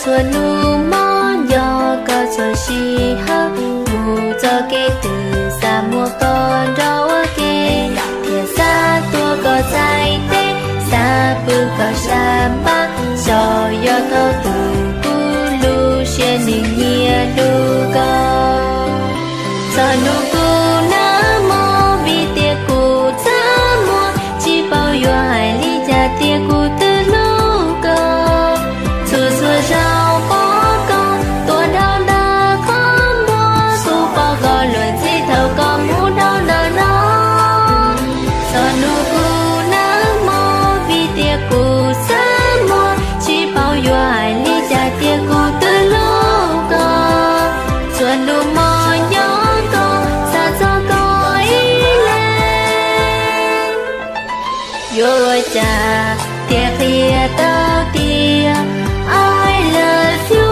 Txhua hnub mob nco koj txhua sij hawm, mus txoj kev twg xav muab koj nrog ua ke, thiab xav tuav koj txhais tes, xav pw koj sab npab, xyov yog thaum twg kuv lub siab nws nyiam hlub koj. Txhua hnub kuv nag hmo vim tias kuv txaj muag, tsis paub yuav hais li cas tias kuv twb hlub koj. Txhua txhua zaus pom koj tuaj dhau ntawm qhov muag, kuv pom koj luag ntxhi thaum koj mus dhau ntawm no. Txhua hnub kuv nag hmo vim tias kuv txaj muag, tsis paub yuav hais li cas tias kuv twb hlub koj. Txhua hnub mob nco koj, xav txog koj ib leeg. Yuav ua cas thiaj qhia tau tias I love you?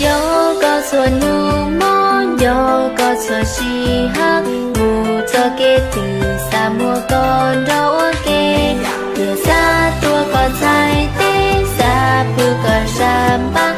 Nco koj txhua hnub mob, nco koj txhua sij hawm, mus txoj kev twg xav muab koj nrog ua ke, thiab xav tuav koj txhais tes, xav pw koj sab npab,